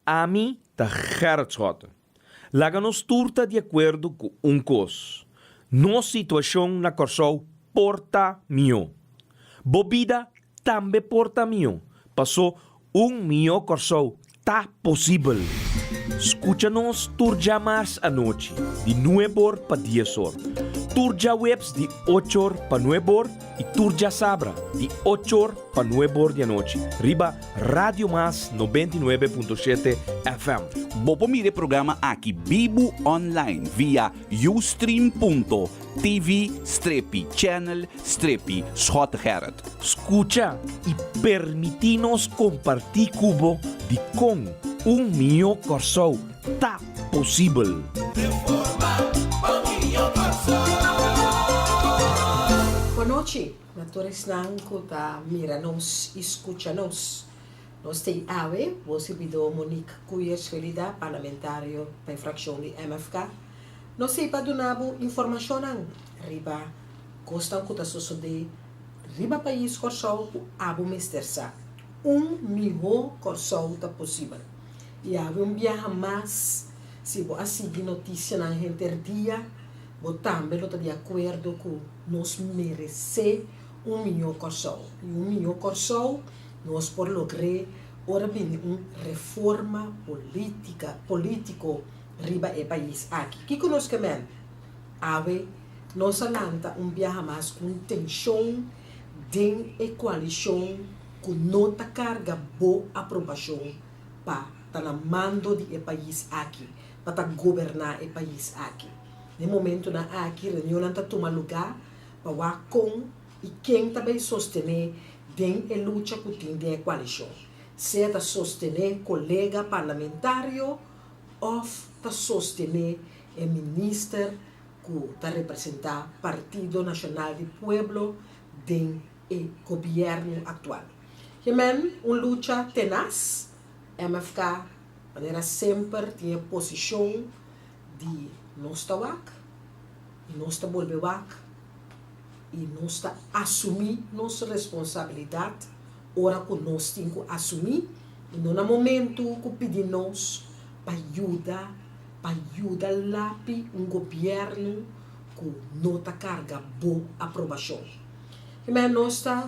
Ami ta Gerrit Schotte. Laga nos tur ta di akuerdo ku un kos, nos situashon na Kòrsou por ta mihó. Bo bida tambe por ta mihó, pasó un mihó Kòrsou ta posibel. Skucha nos tur djamars anochi di nueb'or pa dies'or, tur djaweps di och'or pa nueb'or i tur djasabra di och'or pa nueb'or di anochi riba Radio Mas 99.7 FM. Bo por mira e programa aki bibu online via ustream.tv strepi channel strepi Schottegerrit. Skucha i permití nos kompartí ku bo dikon un mihó Kòrsou ta posibel. Bonochi na tur esnan ku ta mira nos i skucha nos. Nos t'ei awe, bo sirbidó Monique Cuyers Felida, parlamentario pa e frakshon di MFK. Nos t'ei pa duna bo informashonnan riba kosnan ku ta sosodé riba pais Kòrsou ku abo mester sa. Un mihó Kòrsou ta posibel. I awe un biaha mas, si bo a sigui notisianan henter dia, bo tambe lo ta di akuerdo ku nos meresé un mihó Kòrsou. I un mihó Kòrsou nos por logr'é ora bini un reforma polítika, polítiko riba e pais aki. Kiko nos ke men? Awe nos a lanta un biaha mas ku un tenshon den e koalishon ku no ta karga bo aprobashon pa ta na mando di e pais aki, pa ta goberná e pais aki. Den momentunan aki reunionnan ta tuma lugá pa wak kon i ken ta bay sostené den e lucha ku tin den e koalishon, sea ta sostené kolega parlamentario òf ta sostené e minister ku ta representá Partido Nashonal di Pueblo den e gobièrnu aktual. Hemen un lucha tenas, MFK manera semper tin e posishon di nos ta wak i nos ta bolbe wak i nos ta asumí nos responsabilidat ora ku nos tin ku asumí i no na momentu ku pidi nos pa yuda pa yuda lapi un gobièrnu ku no ta karga bo aprobashon. Kimen nos ta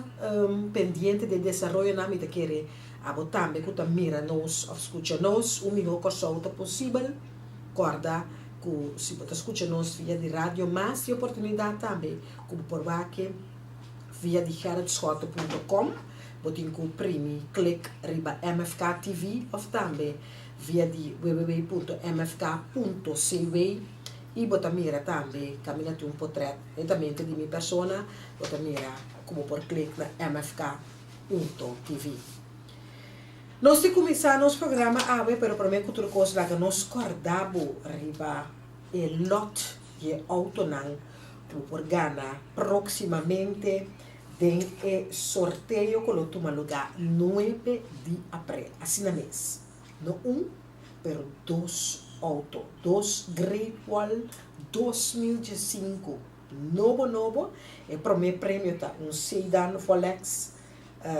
pendiente di e desaroyonan mi ta kere abo tambe ku ta mira nos òf skucha nos un mihó Kòrsou ta posibel. Kòrda ku si bo ta skucha nos via di radio mas tin oportunidat tambe ku bo por wak via di gerritschotte punto com. Bo tin ku primi klik riba MFK TV òf tambe via di www punto mfk punto cw i bo ta mira tambe kaminda tin un potrèt netamente di mi persona bo ta mira ku bo por klik na mfk punto tv. Nos tin kuminsá nos programa awe, pero promé ku tur kos laga nos kòrda bo riba e lòt di e outonan ku bo por gana próksimamente den e sorteo ku lo tuma lugá nuebe di aprel. Asina mes, no un, pero dos outo, dos Great Wall 2015 nobo nobo. E promé premio ta un sedan Folex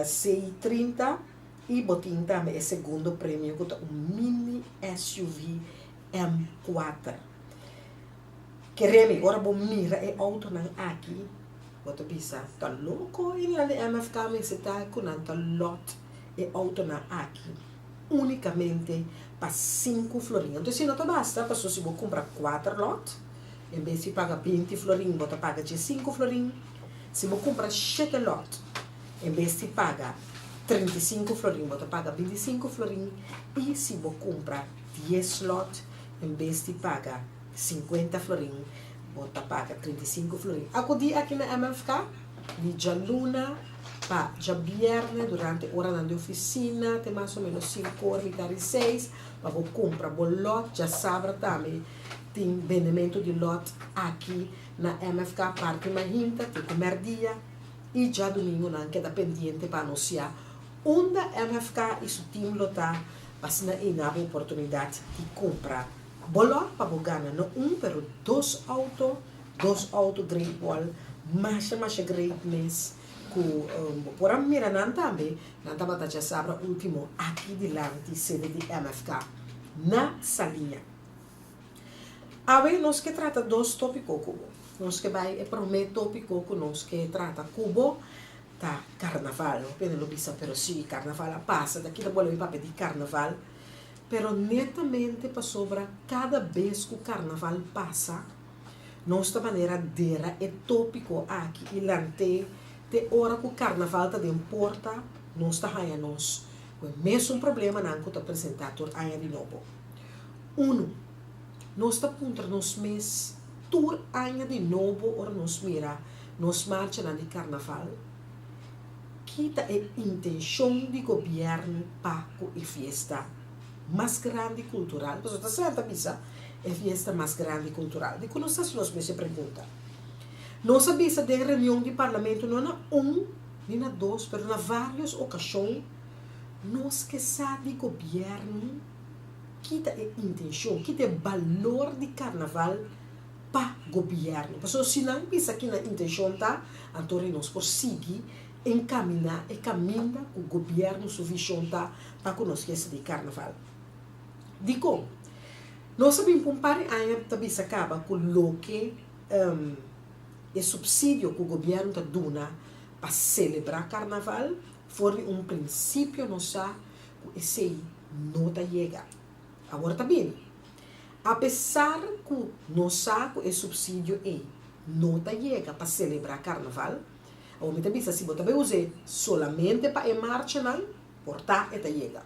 C 30 y bo tin tambe e segundo premio cu ta un mini SUV M kuater. Keremi, ora bo mira e autonan aki, bo ta bisa, ta loco e nan di MFK mester ta cu nan ta lot e autonan aki unicamente pa sinku florin. Entonces si no ta basta, pasobra si bo cumpra kuater lot, en bes di paga binti florin, bo ta paga dje sinku florin. Si bo kumpra shete lòt, en bes di paga 35 florin, bo ta paga 25 florin. I si bo kumpra dies lòt, en bes di paga 50 florin, bo ta paga 35 florin. Akudí aki na MFK di djaluna pa djabièrnè durante oranan di ofisina te mas o ménos sinku or mitar di seis pa bo kumpra bo lòt. Djasabra tambe tin bendementu di lòt aki Na MFK parti mahinta te ku mèrdia i djadumingu nan keda pendiente pa anunsiá unda MFK i su tim lo ta pa asina ei na bo oportunidat di kumpra bo lòt pa bo gana no un pero dos outo, dos outo Great Wall masha masha great mes. Ku bo por a mira nan tambe, nan tabata djasabra último aki dilanti sede di MFK na Saliña. Awe nos ke trata dos tópiko ku bo. Nos ke bai e promé tópiko ku nos ke trata ku bo ta karnaval. Hopi hende lo bisa, pero si, karnaval a pasa, ta kita bolbe papia di karnaval. Pero netamente pasobra kada bes ku karnaval pasa, Nos ta manera dera e tópiko aki i lant'é te ora ku karnaval ta den porta, nos ta haña nos ku e mesun problemanan ku ta presentá tur aña di nobo. Unu, nos ta puntra nos mes tur aña di nobo ora nos mira nos marchanan di karnaval, ki ta e intenshon di gobièrnu pa ku e fiesta mas grandi kultural? Pasobra ta sèrta bisa E fiesta mas grandi kultural. Dikon nos ta hasi nos mes e pregunta? Nos a bisa den reunion di parlamento no na un ni na dos pero na varios okashon nos ke sa di gobièrnu ki ta e intenshon, ki ta e balor di karnaval pa gobièrnu. Pasobra si nan bisa ki nan intenshon ta, anto ri nos por sigui enkaminá e kaminda ku gobièrnu su vishon ta pa ku nos fiesta di karnaval. Dikon? Nos a bin pa un par di aña ta bisa kaba ku loke e supsidio ku gobièrnu ta duna pa selebrá karnaval, for di un prinsipio nos sa ku esei no ta yega. Awor ta bini. Apesar ku nos sa ku e supsidio ei no ta yega pa selebrá karnaval, awor mi ta bisa si bo ta bai us'é solamente pa e marchanan, Por ta e ta yega.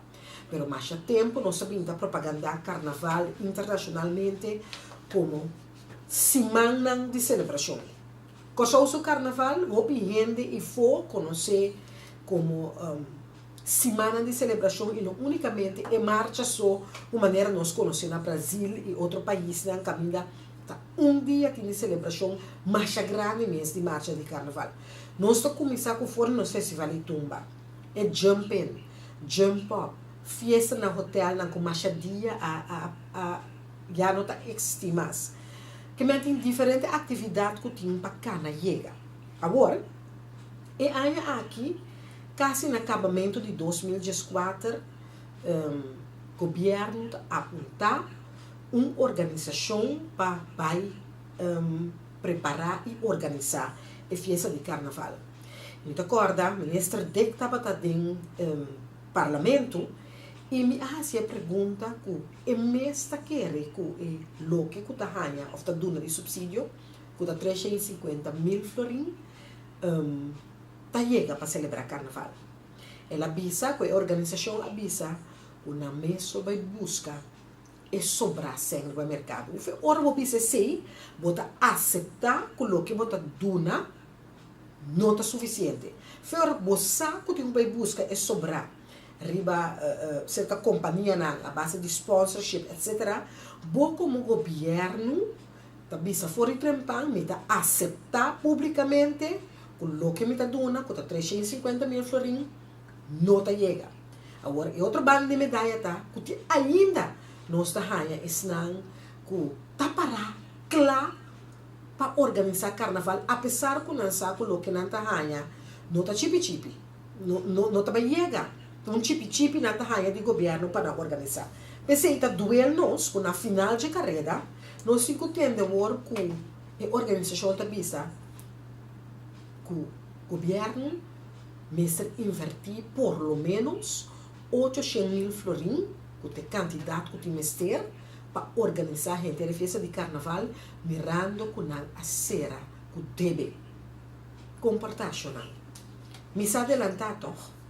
Pero masha tempu nos a bin ta propagandá karnaval internashonalmente komo simannan di selebrashon. Kòrsou su karnaval hopi hende ifó konosé komo simannan di selebrashon i no únikamente e marcha so un manera nos konosé na Brazil i otro paisnan kaminda ta un dia tin di selebrashon masha grandi mes di marcha di karnaval. Nos ta kuminsá ku for di nos festival di tumba. E jump in, jump up, fiesta na hotelnan ku masha dia a a a ya no ta eksistí mas. Ke men tin diferente aktividat ku tin pa kana yega. Awor, e aña aki, kasi na kabamentu di 2014, gobièrnu ta apuntá un organisashon pa bai prepará i organisá e fiesta di karnaval. Mi ta kòrda Minister Dick tabata den Parlamento i mi a hasi e pregunta ku e mes ta kere ku e loke ku ta haña òf ta duna di supsidio, ku ta 350 mil florin, ta yega pa selebrá karnaval. El a bisa ku e organisashon a bisa ku nan mes lo bai buska e sobrá sèn riba merkado. Uf e ora bo bisa esei, bo ta aseptá ku loke bo ta duna no ta sufisiente. Fer bo sa ku tin ku bai buska e sobrá riba serka kompanianan a base di sponsorship etsetera, bo komo gobièrnu ta bisa for di trempan mi ta aseptá públikamente ku loke mi ta duna ku ta 350 mil florin no ta yega. Awor e otro banda di medaya ta ku te ainda nos ta haña esnan ku ta pará kla pa organisá karnaval apesar ku nan sa ku loke nan ta haña no ta chipi chipi, no no no ta bai yega, ta un chipi chipi nan ta haña di gobièrnu pa nan organisá. P'esei ta duel nos ku na final dje kareda nos tin ku tende wor ku e organisashon ta bisa ku gobièrnu mester invertí por lo ménos 800 mil florin, ku ta e kantidat ku tin mester pa organisá henter e fiesta di karnaval mirando ku nan a sera ku debe komportashonnan. Mi sa adelantá tòg.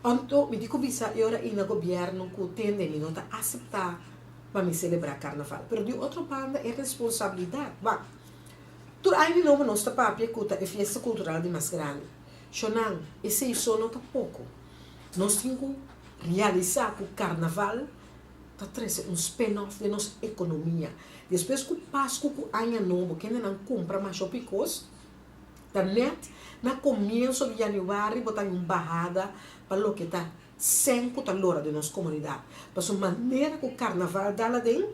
Anto mi di ku bisa e ora ei na gobièrnu ku tende mi no ta aseptá pa mi selebrá karnaval. Pero di otro banda e responsabilidat, wak, tur aña di nobo nos ta papia ku ta e fiesta kultural di mas grandi. Shonnan, esei so no ta poko. Nos tin ku realisá ku karnaval ta trese un spin-off den nos ekonomia. Despues ku Pasku ku Aña Nobo kendenan kumpra masha hopi kos, ta nèt na komienso di yanüari bo ta haña un bahada pa loke ta sèn ku ta lora den nos komunidat. Pasobra manera ku karnaval dal aden,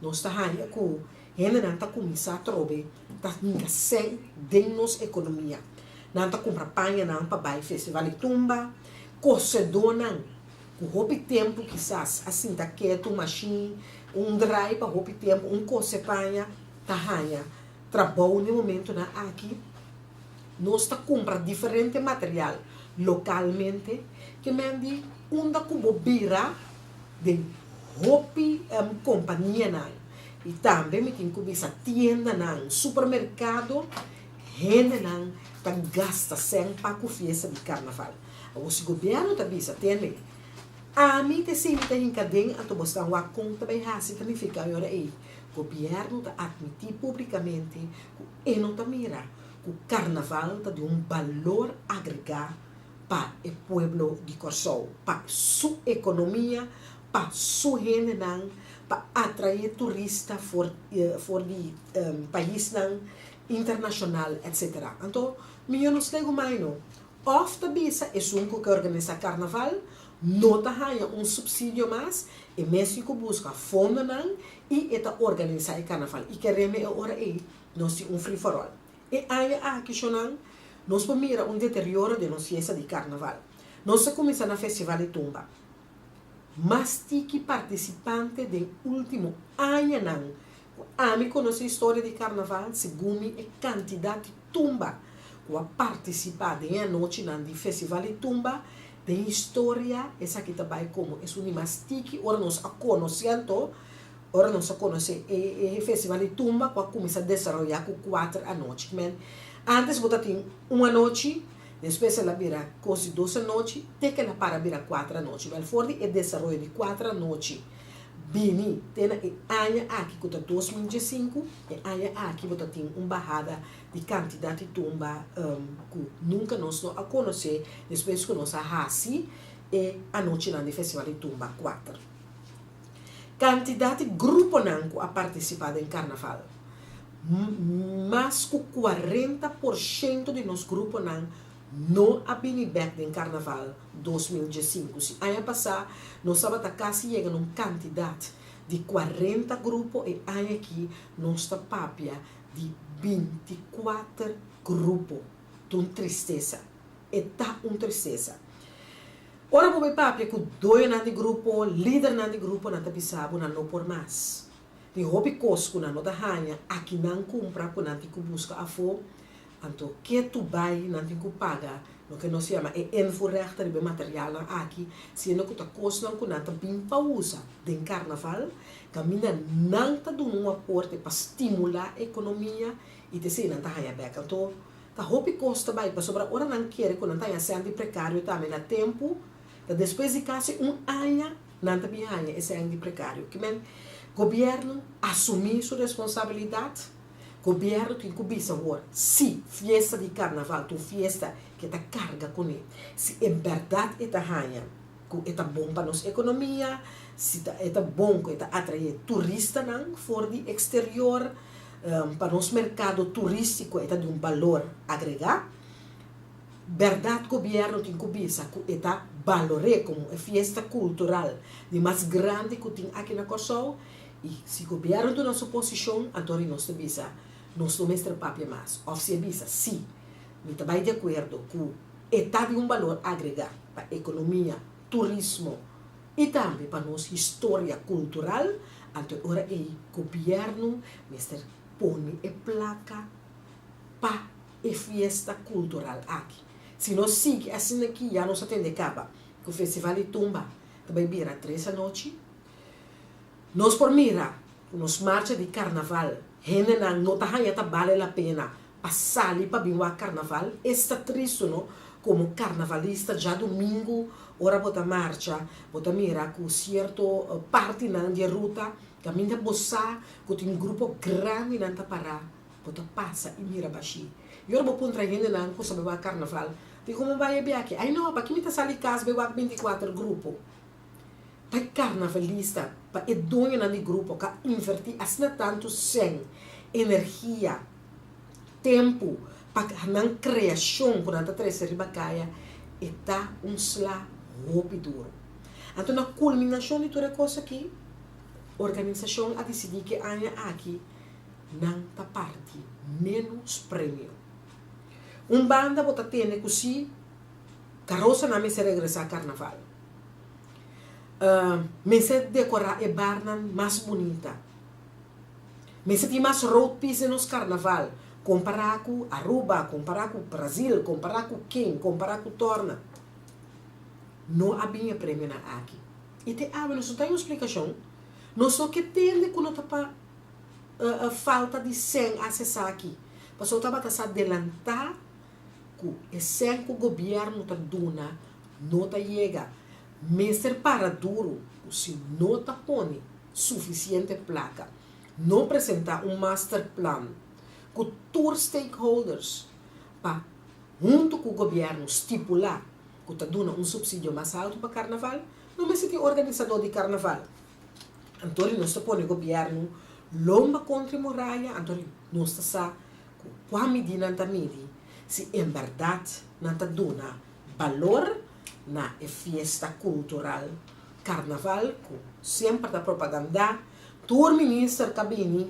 nos ta haña ku hendenan ta kuminsá atrobe ta hinka sèn den nos ekonomia. Nan ta kumpra pañanan pa bai Festival di Tumba, kosedónan ku hopi tempu kisas a sinta ketu mashin un drai pa hopi tempu un kose paña ta haña trabou n'e momentunan aki. Nos ta kumpra diferente material lokalmente ke men di unda ku bo bira den hopi kompanianan i tambe mi tin ku bisa tiendanan, supermerkado hendenan ta gasta sèn pa ku fiesta di karnaval. Awor si gobièrnu ta bisa tende ami ta esei mi ta hinka den anto bo stan wak kon ta bai hasi ta nifiká e ora ei gobièrnu ta atmití públikamente ku e no ta mira ku karnaval ta di un balor agregá pa e pueblo di Kòrsou, pa su ekonomia, pa su hendenan, pa atraé turista for for di paisnan internashonal etsetera. Anto mihó nos legu mai no. Òf ta bisa esun ku ke organisá karnaval no ta haña un supsidio mas, e mes tin ku buska fondonan i e ta organisá e karnaval. I kereme e ora ei nos tin un free for all. E aña aki shonan nos por mira un deterioro den nos fiesta di karnaval. Nos a kuminsá na Festival di Tumba. Mas tiki partisipante den último añanan ku ami konosé historia di karnaval segun mi e kantidat di tumba ku a partisipá den e anochinan di Festival di Tumba den historia esaki ta bai komo esun di mas tiki ora nos a konosé anto Ora nos a konosé e festival di tumba ku a kuminsá desaroyá ku kuater anochi. Men, ántes bo ta tin un anochi, despues el a bira kos di dos anochi, te ku el a para bira kuater anochi. Wèl, for di e desaroyo di kuater anochi bini te na e aña aki ku ta 2015, e aña aki bo ta tin un bahada di kantidat di tumba ku nunka nos no a konosé despues ku nos a hasi e anochinan di festival di tumba kuater. Kantidat di gruponan ku a partisipá den karnaval. Mas ku 40% di nos gruponan no a bini bèk den karnaval 2015. Si aña pasá nos tabata kasi yega na un kantidat di 40 grupo, e aña aki nos ta papia di 24 grupo. Ta un tristesa. E ta un tristesa. Ora bo bai papia ku doyonan di grupo, lidernan di grupo, nan ta bisa bo nan no por mas. Tin hopi kos ku nan no ta haña aki nan kumpra ku nan tin ku buska afó. Anto ke tu bai nan tin ku paga loke nos yama e invoerrecht riba e materialnan aki, siendo ku ta kosnan ku nan ta bin pa usa den karnaval, kaminda nan ta duna un aporte pa stimulá ekonomia i ta esei nan ta haña bèk. Anto Ta hopi kos ta bai pasobra ora nan kere ku nan ta haña sèn di prekario tambe na tempu, ta despues di kasi un aña nan ta bin haña e sèn di prekario. Ki men gobièrnu asumí su responsabilidat, gobièrnu tin ku bisa awor si fiesta di karnaval ta un fiesta ke ta karga kuné, si en bèrdat e ta haña ku e ta bon pa nos ekonomia, si ta e ta bon ku e ta atraé turistanan for di eksterior. Pa nos merkado turístiko e ta di un balor agregá. Bèrdat gobièrnu tin ku bisa ku e ta balor'é komo e fiesta kultural di mas grandi ku tin aki na Kòrsou i si gobièrnu duna su posishon anto ri nos ta bisa nos no mester papia mas òf si e bisa si mi ta bai di akuerdo ku e ta di un balor agregá pa ekonomia, turismo i tambe pa nos historia kultural, anto e ora ei gobièrnu mester pone e plaka pa e fiesta kultural aki. Si nos sigui asina aki ya nos a tende kaba ku Festival di Tumba ta bai bira tres anochi. Nos por mira ku nos marcha di karnaval hendenan no ta haña ta bale la pena pa sali pa bin wak karnaval. Esta tristu no, komo karnavalista djadumingu ora bo ta marcha bo ta mira ku sierto partinan di e ruta kaminda bo sa ku tin grupo grandinan ta pará bo ta pasa i mira bashí. I ora bo puntra hendenan ku sa bai wak karnaval, di komo bai e biaha aki? Ai no, paki mi ta sali kas bai wak 24 grupo? Pa e karnavalista, pa e doñonan di grupo ku a invertí asina tantu sèn, energia, tempu pa nan kreashon ku nan ta trese riba kaya, e ta un sla hopi duru. Anto na kulminashon di tur e kos aki, organisashon a disidí ku e aña aki nan ta parti ménos premio. Un banda bo ta tende ku si karosanan mester regresá karnaval. Mester dekorá e barnan mas bunita. Mester tin mas roadpiece den nos karnaval kompará ku Aruba, kompará ku Brazil, kompará ku ken, kompará ku Torna. No a bin e premionan aki. I te awe nos no ta haña un splikashon. Nos no ke tende ku no ta pa falta di sèn hasi esaki. Pasobra tabata sa delantá ku e sèn ku gobièrnu ta duna no ta yega. Mester para duru ku si no ta pone sufisiente plaka, no presentá un masterplan ku tur stakeholders pa huntu ku gobièrnu stipulá ku ta duna un supsidio mas altu pa karnaval, no mester tin organisadó di karnaval. Anto nos ta pone gobièrnu lomba kontra e muraya, anto nos ta sa ku kua midí nan ta midi si en bèrdat nan ta duna balor na e fiesta kultural karnaval ku semper ta propagandá. Tur minister ta bini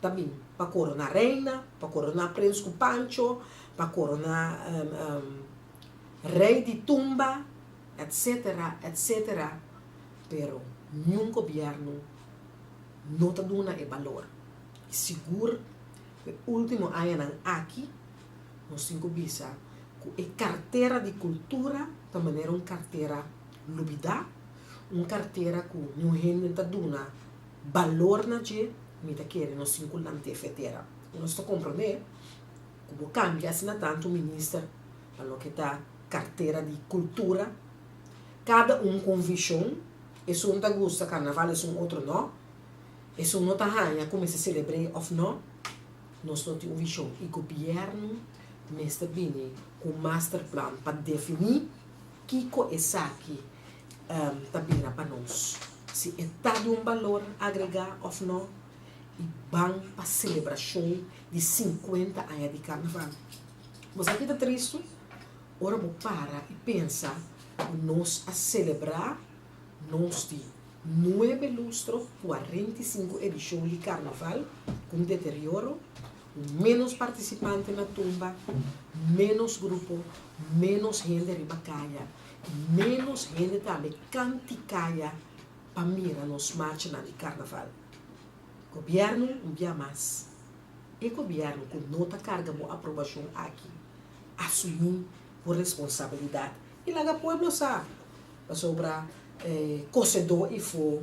ta bin pa koroná reina, pa koroná prens ku pancho, pa koroná rei di tumba, etcetera, etcetera, pero niun gobièrnu no ta duna e balor. I sigur ku e último añanan aki nos tin ku bisa ku e kartera di kultura ta manera un kartera lubidá, un kartera ku niun hende ta duna balor na dje, mi ta kere nos tin ku lant'é fetera. Nos ta komprondé ku bo kambia asina tantu minister pa loke ta kartera di kultura, kada un ku un vishon, esun ta gusta karnaval esun otro no, esun no ta haña ku mester selebr'é òf no, nos no tin un vishon i gobièrnu mester bini ku un masterplan pa definí kiko esaki ta bira pa nos, si e ta di un balor agregá òf no i ban pa selebrashon di sinkuenta aña di karnaval. Bo sa ki ta tristu? Ora bo para i pensa ku nos a selebrá nos di nuebe lustro 45 edishon di karnaval ku un deterioro, ku ménos partisipante na tumba, ménos grupo, ménos hende riba kaya i ménos hende tambe kanti kaya pa mira nos marchanan di karnaval. Gobièrnu un bia mas. E gobièrnu ku no ta karga bo aprobashon aki, asumí bo responsabilidat i laga pueblo sa pasobra e kosedó ifo,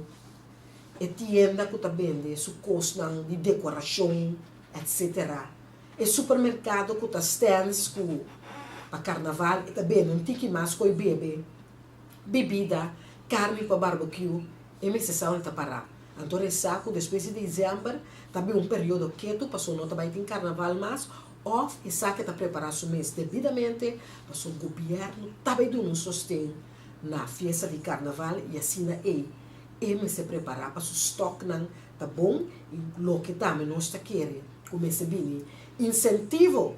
e tienda ku ta bende su kosnan di dekorashon etsetera, e supermerkado ku ta stèns ku pa karnaval e ta bende un tiki mas ku e bebe bibida, karni pa barbekiu, e mester sa unda ta pará. Anto resa ku despues di desèmber ta bin un periodo ketu pasobra no ta bai tin karnaval mas òf esaki ta prepará su mes debidamente pasobra gobièrnu ta bai duna un sosten na fiesta di karnaval i asina ei e mester prepará pa su stòknan ta bon i loke tambe nos ta kere ku mester bini insentivo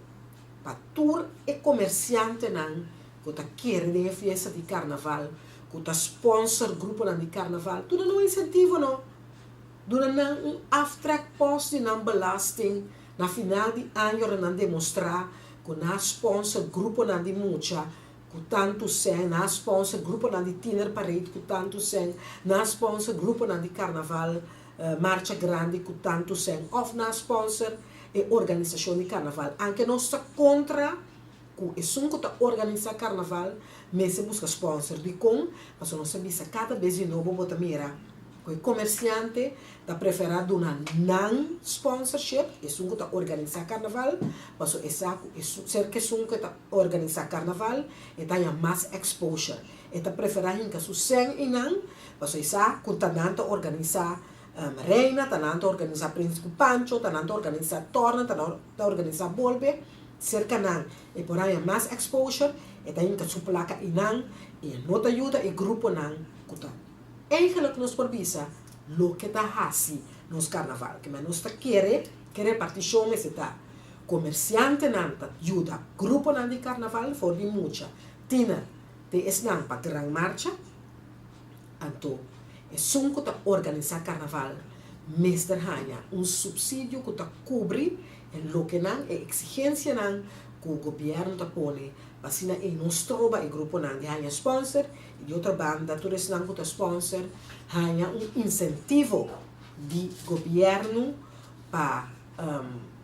pa tur e komersiantenan ku ta kere den e fiesta di karnaval, ku ta sponsor gruponan di karnaval, duna nan un insentivo no. Duna nan un aftrekpost di nan belasting na final di aña ora nan demostrá ku nan a sponsor gruponan di mucha ku tantu sèn, nan a sponsor gruponan di tiener parade ku tantu sèn, nan a sponsor gruponan di karnaval marcha grandi ku tantu sèn òf nan a sponsor e organisashon di karnaval. Anke nos ta kontra ku esun ku ta organisá karnaval mester buska sponsor. Dikon? Pasobra nos ta bisa kada bes di nobo bo ta mira ku e komersiante ta preferá duna nan sponsorship, esun ku ta organisá karnaval, pasobra e sa ku esun serka esun ku ta organisá karnaval e ta haña mas exposure. E ta preferá hinka su sèn einan pasobra e sa ku ta nan ta organisá Reina, ta nan ta organisá Prins ku Pancho, ta nan ta organisá Torna, ta nan ta organisá Bolbe. Serka nan e por haña mas exposure, e ta hinka su plaka einan i e no ta yuda e gruponan ku ta eigenlijk nos por bisa loke ta hasi nos karnaval. Kimen nos ta kere ke repartishon mester ta, komersiantenan ta yuda gruponan di karnaval for di mucha tiner te esnan pa gran marcha, anto esun ku ta organisá karnaval mester haña un supsidio ku ta kubri E lokenan, e eksigensianan ku gobièrnu ta pone pa asina ei no stroba e gruponan di haña spònser i di otro banda tur esnan ku ta spònser haña un insentivo di gobièrnu pa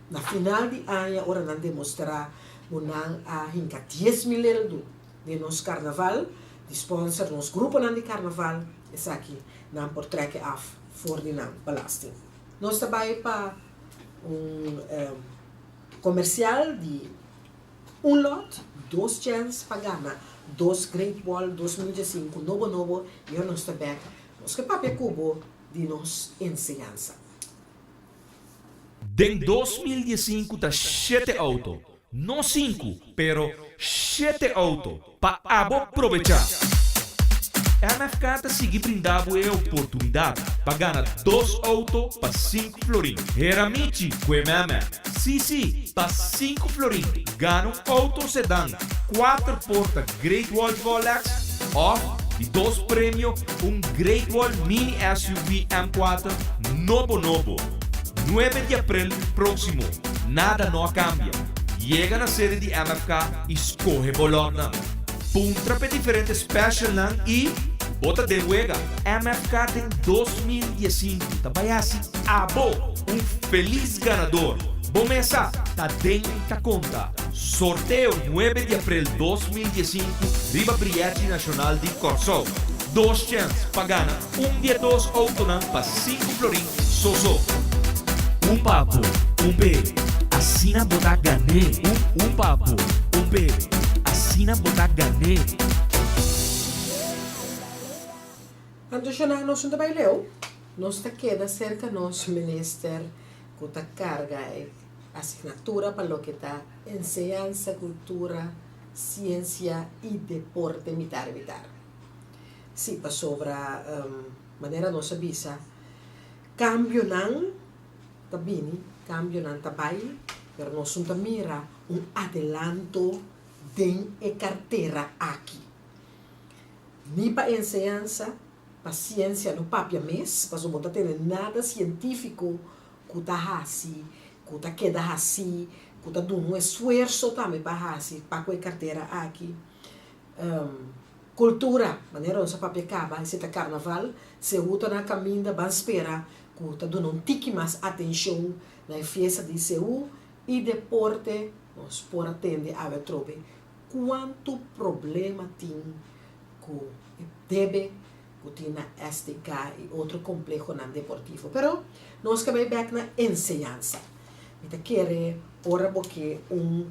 na final di aña ora nan demostrá ku nan a hinka 10,000 eldu den nos karnaval di spònser nos gruponan di karnaval esaki nan por trèk e af for di nan belasting. Nos ta bai pa un komersial di un lòt, dos chèns pa gana dos Great Wall 2015 nobo nobo i ora nos ta bèk nos ke papia ku bo di nos enseñansa. Den 2015 ta shete outo, no sinku, pero shete outo pa abo probechá. MFK ta sigui brinda bo e oportunidat pa gana dos outo pa sinku florin. Hera Michi ku e meme. Sí sí, pa sinku florin gana un outo sedan kuater porta Great Wall Volex òf di dos premio un Great Wall Mini SUV M4 nobo nobo. Nuebe di aprel próksimo. Nada no a kambia. Yega na sede di MFK i skohe bo lòtnan. Puntra p'e diferente specialnan i bo ta den wega. MFK den 2015 ta bai hasi abo un felis ganador. Bo mesa ta den ta konta. Sorteo nuebe di aprel 2015 riba Brièchi Nashonal di Kòrsou. Dos chèns pa gana un di e dos outonan pa sinku florin so so. Un pa bo, un bebe, asina bo ta gan'é. Un un pa bo, un bebe, asina bo ta gan'é. Anto shona nos no ta bai leu, nos ta keda serka nos minister ku ta karga e asignatura pa loke ta enseñansa, kultura, siensia i deporte mitar mitar. Sí, pasobra manera nos a bisa, kambionan ta bini, kambionan ta bai, pero nos no ta mira un adelanto den e kartera aki. Ni pa enseñansa, pa siensia no papia mes, pasobra bo no ta tene nada sientífiko ku ta hasi, ku ta keda hasi, ku ta duna un esfuerso tambe pa hasi pa ku e kartera aki. Kultura, manera nos a papia kaba, esei ta karnaval, Seú ta na kaminda, ban spera ku ta duna un tiki mas atenshon na e fiesta di Seú i deporte, nos por a tende awe atrobe kuantu problema tin ku e debe ku tin na STK i otro komplehonan deportivo. Pero nos ke bai bèk na enseñansa. Mi ta kere ora bo ke un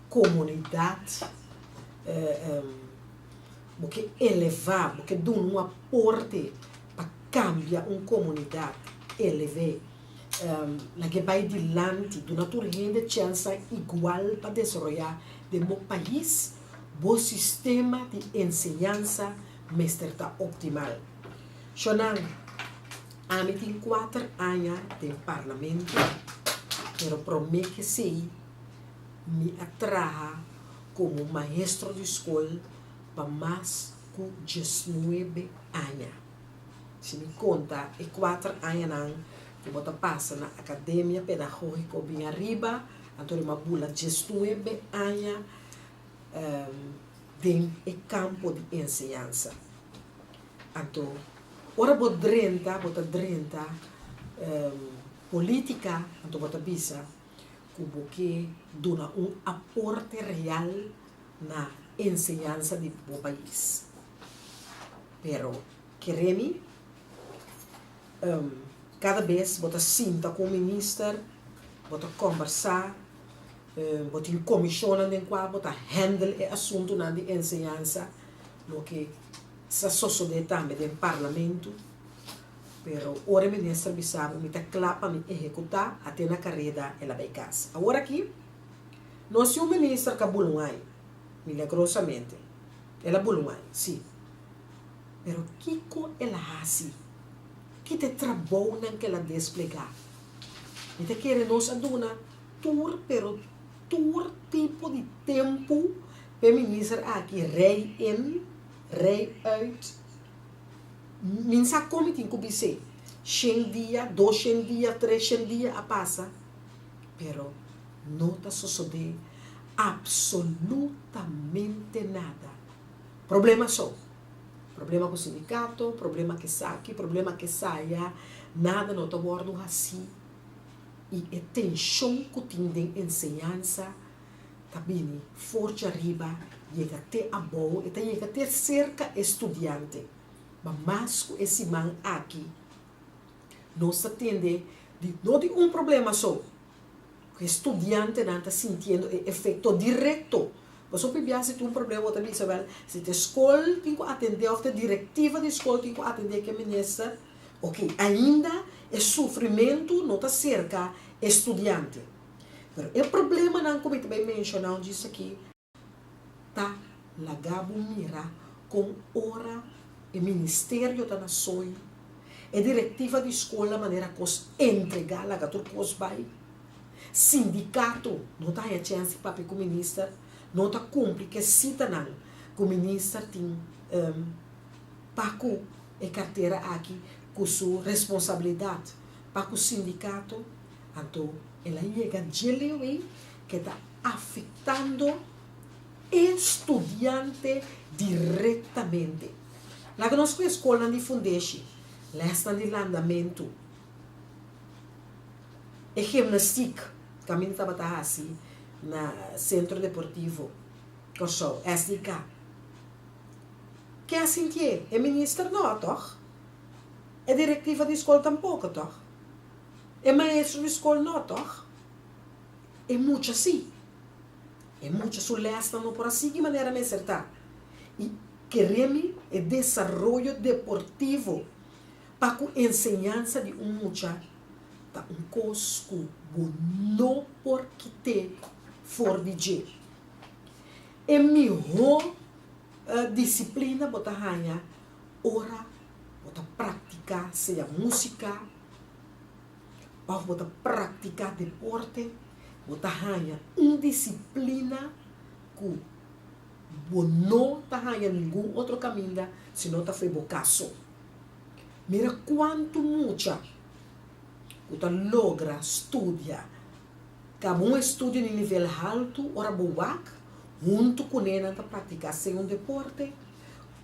komunidat bo ke elevá, bo ke duna un aporte pa kambia un komunidat, elev'é, lag'é bai dilanti, duna tur hende chènsa igual pa desaroyá den bo pais, bo sistema di enseñansa mester ta optimal. Shonan, ami tin kuater aña den parlamento, pero promé k'esei mi a traha komo maestro di skol pa mas ku diesnuebe aña. Si mi konta e kuater añanan ku bo ta pasa na Akademia Pedagógiko bin ariba, anto mi a bula diesnuebe aña den e kampo di enseñansa. Anto ora bo drenta, bo ta drenta polítika, anto bo ta bisa ku bo ke duna un aporte real na enseñansa di bo pais. Pero kere mi, kada bes bo ta sinta ku un minister, bo ta kòmbersá, Bo tin komishonnan den kua bo ta handle e asuntunan di enseñansa, loke sa sosodé tambe den parlamentu. Pero ora e minister bisa bo mi ta kla pa mi ehekutá, ate na kareda el a bai kas. Awor aki nos tin un minister ku a bula un ai, milagrosamente. El a bula un ai, sí. Pero kiko el a hasi? Ki ta e trabounan ku el a desplegá? Mi ta kere nos a duna tur pero tur tipo di tempu p'e minister aki rei in, rei uit. Mi n sa kon mi tin ku bis'é. Shen dia, dos shen dia, tres shen dia a pasa, pero no ta sosodé. Absolutamente nada. Problema so. Problema ku sindikato, problema ku esaki, problema ku esaya, nada no ta wòrdu hasí i e tenshon ku tin den enseñansa ta bini for djariba yega te abou, e ta yega te serka e studiante. Ma mas ku e siman aki nos ta tende di no di un problema so, ku e studiantenan ta sintiendo e efekto direkto. Pasobra hopi bia si tin un problema bo ta bisa wèl si ta e skol tin ku atendé òf ta e direktiva di skol tin ku atendé ku e minister, oke ainda e sufrimentu no ta serka e studiante. Pero e problemanan ku mi ta bai menshoná un djis aki ta laga bo mira kon ora e ministerio ta na soño, e direktiva di skol na manera kos entregá laga tur kos bai, sindikato no ta haña chèns di papia ku minister, no ta kumpli ku e sitanan ku minister tin pa ku e kartera aki ku su responsabilidat pa ku sindikato, anto el a yega dje leu ei ke ta afektando e studiante direktamente. Laga nos ku e skolnan di fundeshi, lèsnan di landamentu, e gimnastiek kaminda tabata hasi na Sentro Deportivo Kòrsou, SDK. Ke a sintié? E minister no, tòg? E direktiva di skol tampoko, tòg? E maestro di skol no, tòg? E mucha si. E mucha su lèsnan no por a sigui manera mester ta. I kere mi e desaroyo deportivo pa ku enseñansa di un mucha ta un kos ku bo no por kit'é for di dje. E mihó disiplina bo ta haña ora bo ta praktiká sea músika, Òf bo ta praktiká deporte, bo ta haña un disiplina ku bo no ta haña ningun otro kaminda si no ta fo'i bo kas so. Mira kuantu mucha ku ta logra studia, kaba un estudio di nivel haltu ora bo wak huntu kuné nan ta praktiká sea un deporte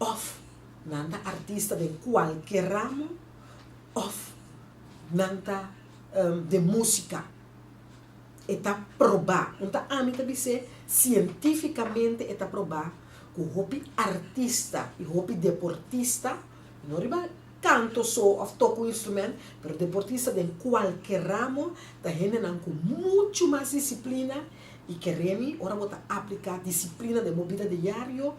òf nan ta artista den kualke ramo òf nan ta den músika. E ta probá, un ta ami ta bis'é, sientífikamente e ta probá ku hopi artista i hopi deportista, no riba kanto so òf toka un instrumènt, pero deportista den kualke ramo ta hendenan ku muchu mas disiplina i kere mi ora bo ta apliká disiplina den bo bida diario,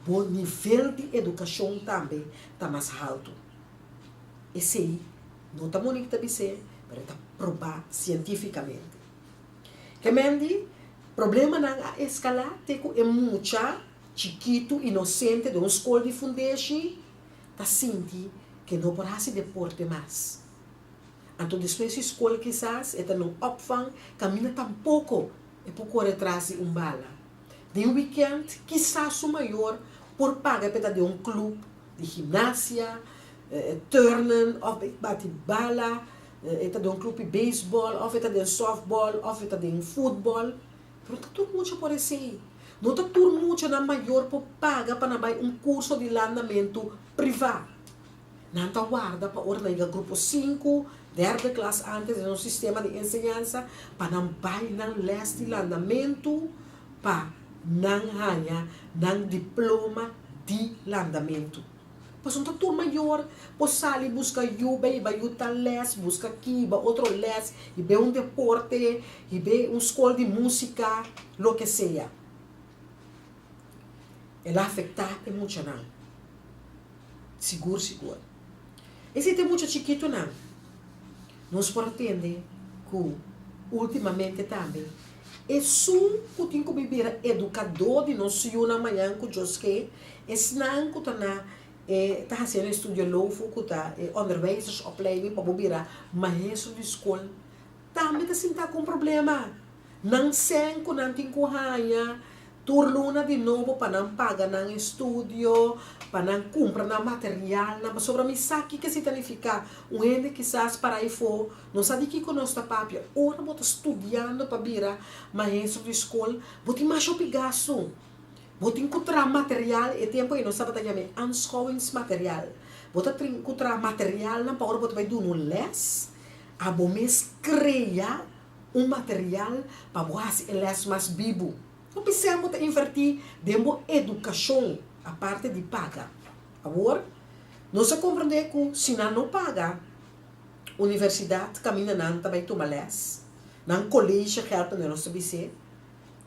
bo nivel di edukashon tambe ta mas haltu. Esei no ta Monique ta bis'é, pero e ta probá sientífikamente. Kemendi, problemanan a eskalá te ku e mucha chikitu inosente den un skol di fundeshi ta sinti ku e no por hasi deporte mas. Anto despues di skol kisas e ta na un opvang kaminda tampoko e por kore tras di un bala. Den wikènt kisas su mayor por paga pa e ta den un klup di gimnasia, turnen of bati bala, e ta den un club di baseball of e ta den softball of e ta den futbol. Pero ta tur mucha por esey. No ta tur muchanan mayor por paga pa nan bay un curso di landamentu priva. Nan ta warda pa ora nan yega grupo sinku, derde klas antes den nos sistema di enseñansa, pa nan bay nan les di landamentu pa nan haña nan diploma di landamentu. Pasobra ta tur mayor por sali buska yu bay hiba yu tal les, buska aki hiba otro les, hib'é un deporte, hib'é un skol di musika, loke sea. El a afektá e muchanan, sigur sigur. Esei ta e mucha chikitunan. Nos por a tende ku ultimamente tambe esun ku tin ku bira edukadó di nos yunan mañan ku Dios ke, esnan ku ta na e ta hasiendo e estudio LOFU ku ta e onderwijzersopleiding pa bo bira maestro di skol, tambe ta sinta ku un problema. Nan sèn ku nan tin ku haña. Tur luna di nobo pa nan paga nan estudio, pa nan kumpra nan materialnan, pasobra mi sa kiko esei ta nifiká. Un hende kisas para afó no sa di kiko nos ta papia. Ora bo ta studiando pa bira maestro di skol, bo tin masha hopi gastu. Bo tin ku traha material, e tempu ei nos tabata yama e aanschouwingsmateriaal. Bo ta tin ku traha materialnan pa ora bo ta bai duna un lès, abo mes krea un material pa bo hasi e lès mas bibu. Hopi sèn bo ta invertí den bo edukashon aparte di paga. Awor, nos a komprendé ku si nan no paga, universidat kaminda nan ta bai tuma lès, nan kolesje gèld manera nos ta bis'é,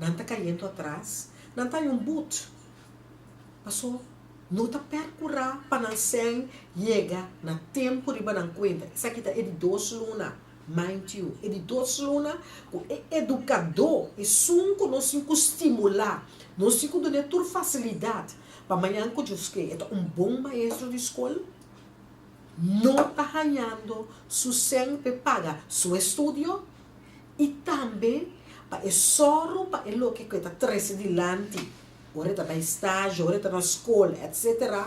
nan ta kayendo atras, nan ta haña un but. Paso no ta pèrkurá pa nan sèn yega na tempu riba nan kuenta. Esaki ta e di dos luna. Mind you, e di dos luna ku e edukadó, esun ku nos tin ku stimulá, nos tin ku dun'é tur fasilidat pa mañan ku Dios ke e ta un bon maestro di skol, no ta hañando su sèn p'e paga su estudio i tambe pa e sòru pa e loke ku e ta trese dilanti ora e ta bai stage, ora e ta na skol, etsetera,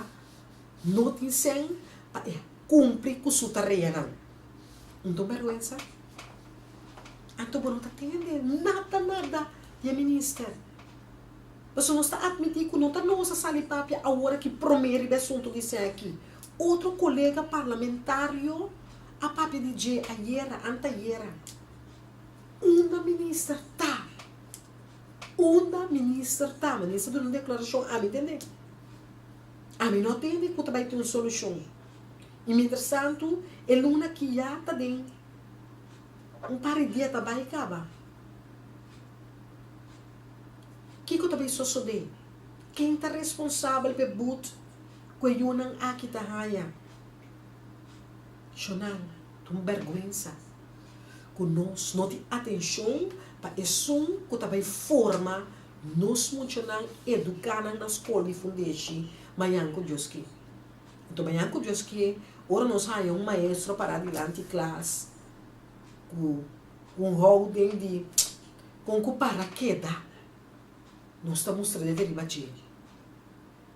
no tin sèn pa e kumpli ku su tareanan. Un ta un bèrgwensa? Anto bo no ta tende nada nada di e minister. Pasobra nos ta atmití ku no ta nos a sali papia awor aki promé riba e asuntu di esaki. Otro kolega parlamentario a papia di dje ayera, antayera. Unda minister ta? Unda minister ta? Minister duna un deklarashon, ami tende. Ami no tende ku ta bai tin un solushon. I mientrastantu e luna ki ya ta den un par di dia ta bai kaba. Kiko ta bai sosodé? Ken ta responsabel p'e but ku e yunan aki ta haña? Shonal, ta un bèrgwensa ku nos no tin atenshon pa esun ku ta bai forma nos muchanan, eduká nan na skol di fundeshi mañan ku Dios ke. Anto mañan ku Dios kie, ora nos haña un maestro pará dilanti klas ku un houding di kon ku para keda, nos ta mustra dede riba dje.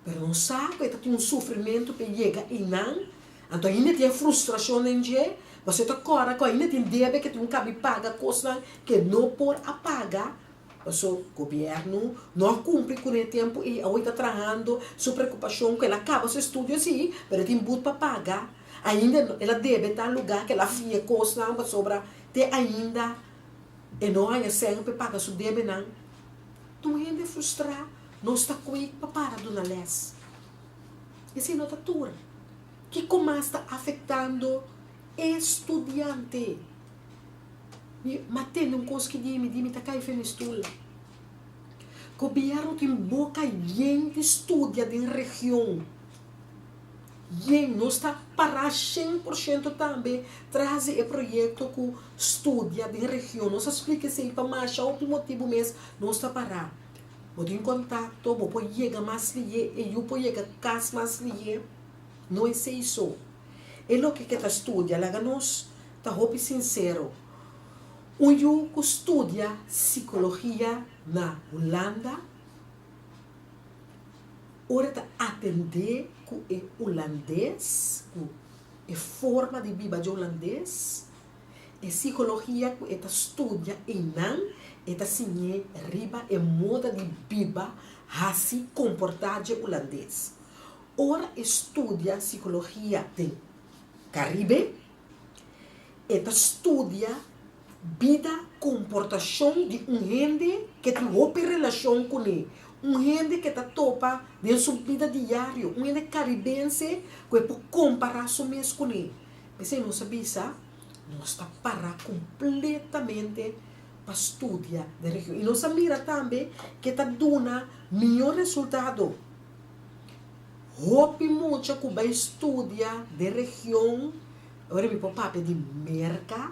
Pero nos sa ku e ta tin un sufrimentu p'e yega einan, anto ainda tin e frustrashon den dje, pasobra e ta kòrda ku ainda tin debe ke tin un kabi paga kosnan ke no por a paga. Paso gobierno no a cumpli cu ne tempo y awo e ta trahando su preocupacion cu el a caba su estudio si, pero e tin but pa paga, ainda el a debe tal lugar cu el a fia cosnan pasobra te ainda e no haya cen pa e paga su debenan. Tur hende frustra, nos ta kweek pa para duna les. Esey no ta tur. Kico mas ta afectando e studiante? Mi ma tende un kos ki di mi di mi ta kai fen mi stul. Gobièrnu tin boka yen di studia den region. Yen. Nos ta pará shen por shento tambe tras di e proyekto ku studia den region. Nos a splika esei pa masha hopi motibu mes nos ta pará. Bo tin kontakto, bo por yega mas lihé, e yu por yega kas mas lihé. No esei so. E loke ke ta studia laga nos ta hopi sinsero. Un yu ku studia sikologia na Hulanda, ora ta atendé ku e hulandes, ku e forma di biba dje hulandes, e sikologia ku e ta studia einan, e ta siñ'é riba e moda di biba, hasi, komportá dje hulandes. Ora e studia sikologia den Karibe, E ta studia bida, komportashon di un hende ke tin hopi relashon kuné, un hende ke ta topa den su bida diario, un hende karibense ku e por kompará su mes kuné. P'esei nos a bisa, nos ta pará kompletamente pa studia den region. I nos a mira tambe ke ta duna mihó resultado. Hopi mucha ku bai studia den region. Ora mi por papia di Merka,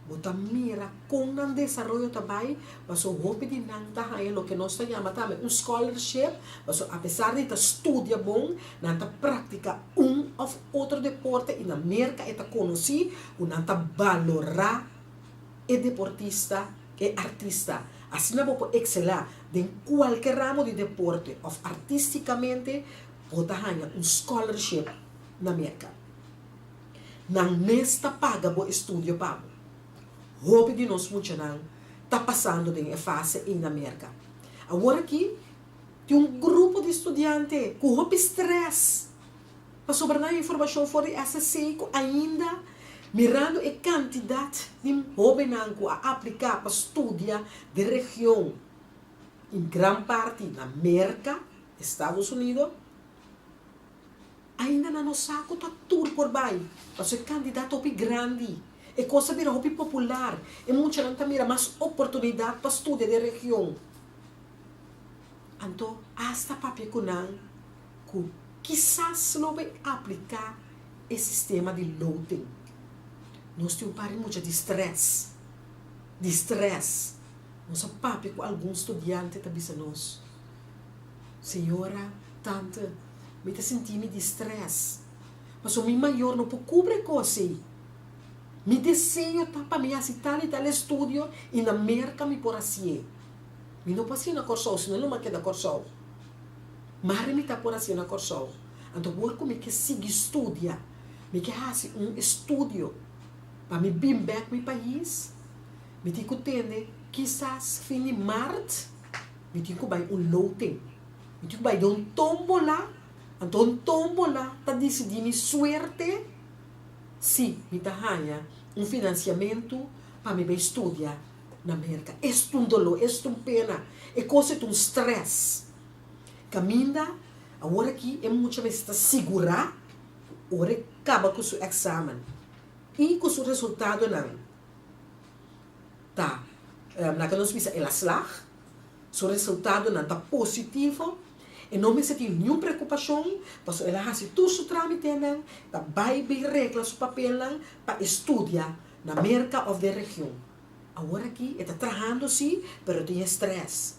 bo ta mira kon nan desaroyo ta bai, pasobra hopi di nan ta haña loke nos ta yama tambe un scholarship, pasobra apesar di ta studia bon, nan ta praktika un òf otro deporte i na Merka e ta konosí ku nan ta balorá e deportista, e artista. Asina bo por ekselá den kualke ramo di deporte òf artístikamente, bo ta haña un scholarship na Merka. Nan mes ta paga bo estudio pa bo. Hopi di nos muchanan ta pasando den e fase ei na Merka. Awor aki tin un grupo di studiante ku hopi strès pasobra nan informashon for di SSC ku ainda mirando e kantidat di hóbennan ku a apliká pa studia den region i gran parti na Merka, Estados Unido, Ainda nan no sa ku ta tur por bai, pasobra e kandidat ta hopi grandi. E kos a bira hopi popular. E muchanan ta mira mas oportunidat pa studia den region. Anto asta papia ku nan ku kisas lo bai apliká e sistema di loting. Nos tin un par di mucha di strès, di strès. Nos a papia ku algun studiante ta bisa nos, Señora, tante, Mi ta sinti mi di stress. Pasobra mi mayor no por kubri e kos ei. Mi deseo ta pa mi hasi tal i tal estudio i na Merka mi por hasié. Mi no por hasié na Kòrsou, si no lo mi a keda Kòrsou. Mari mi ta por hasié na Kòrsou. Anto awor ku mi ke sigui studia, mi ke hasi un estudio pa mi bin bèk mi pais, mi tin ku tende kisas fin di mart mi tin ku bai un loting. Mi tin ku bai den un tómbola, anto un tómbola ta disidí mi suerte si mi ta haña un finansiamentu pa mi bai studia na Merka. Es ta un doló, es ta un pena, e kos ei ta un strès. Kaminda awor aki e mucha mester ta sigurá ora e kaba ku su èksamen i ku su resultadonan ta, laga nos bisa el a slag. Su resultadonan ta positivo, e no mester tin niun preokupashon pasobra el a hasi tur su trámitenan, ta bai bin regla su papelnan pa e studia na Merka òf den region. Awor aki e ta trahando sí, pero e tin e strès.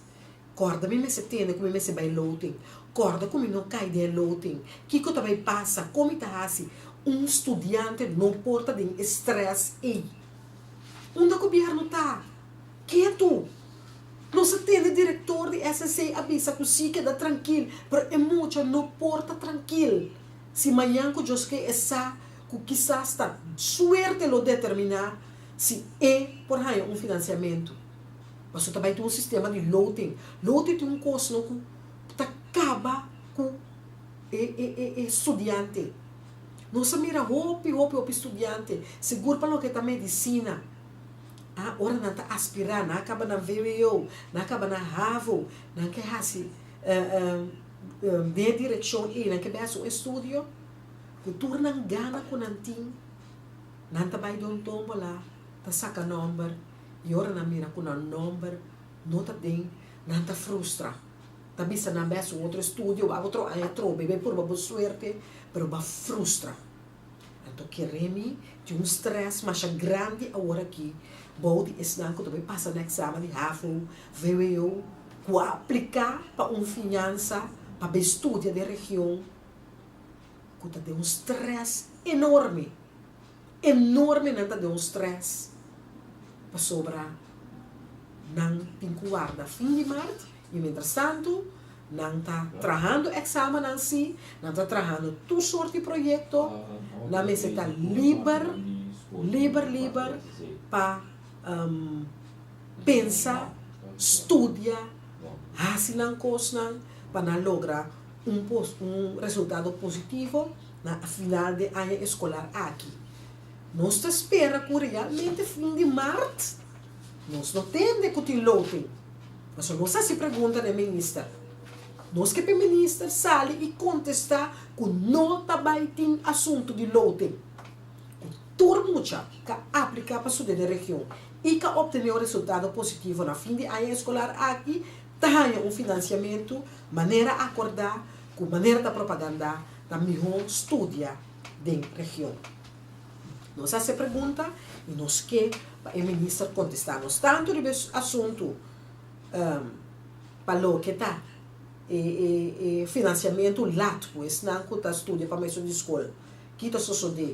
Kòrda mi mester tende ku mi mester bai loting. Kòrda ku mi no kai den e loting. Kiko ta bai pasa? Kon mi ta hasi? Un studiante no por ta den e strès ei. Unda gobièrnu ta? Ketu! Nos a tende direktor di SSC a bisa ku si keda trankil, pero e mucha no por ta trankil. Si mañan ku Dios ke e sa ku kisas ta suerte lo determiná si e por haña un finansiamentu. Pasobra ta bai tin un sistema di loting. Loting tin un kos no ku ta kaba ku e e e e studiante. Nos a mira hopi hopi hopi studiante, sigur pa loke ta medisina. A Ora nan ta aspirá, nan a kaba nan vwo, nan a kaba nan havo, nan ke hasi den e direkshon ei, nan ke bai hasi un estudio, ku tur nan gana ku nan tin, nan ta bai den un tómbola, ta saka nòmber, i ora nan mira ku nan nòmber no ta den, nan ta frustra. Ta bisa nan bai hasi un otro estudio, bai otro aña atrobe, bai purba bo suerte, pero bo a frustra. Anto kere mi tin un stress masha grandi awor aki bou di esnan ku ta bai pasa nan eksamen di havo, vwo, ku a apliká pa un fiansa pa bai studia den region ku ta den un stress enorme, enorme nan ta den un stress pasobra nan tin ku warda fin di mart i mientrastantu Nan ta trahando eksamennan sí, nan ta trahando tur sort di proyekto, nan mester ta liber, liber, liber pa pensa, studia, hasi nan kosnan pa nan logra un un resultado positivo na final di aña eskolar aki. Nos ta spera ku realmente fin di mart nos no tende ku tin loting. Pasobra nos hasi pregunta na e minister. Nos ke pa e minister sali i kontestá ku no ta bai tin asuntu di loting. Ku tur mucha ka apliká pa studia den region i ka optené un resultado positivo na fin di aña eskolar aki ta haña un finansiamentu manera akordá ku manera ta propagandá ta mihó studia den region. Nos hasi e pregunta i nos ke pa e minister kontestá nos tantu riba e asuntu pa loke ta e e finansiamentu lat ku esnan ku ta studia pa mesun di skol. Ki ta sosodé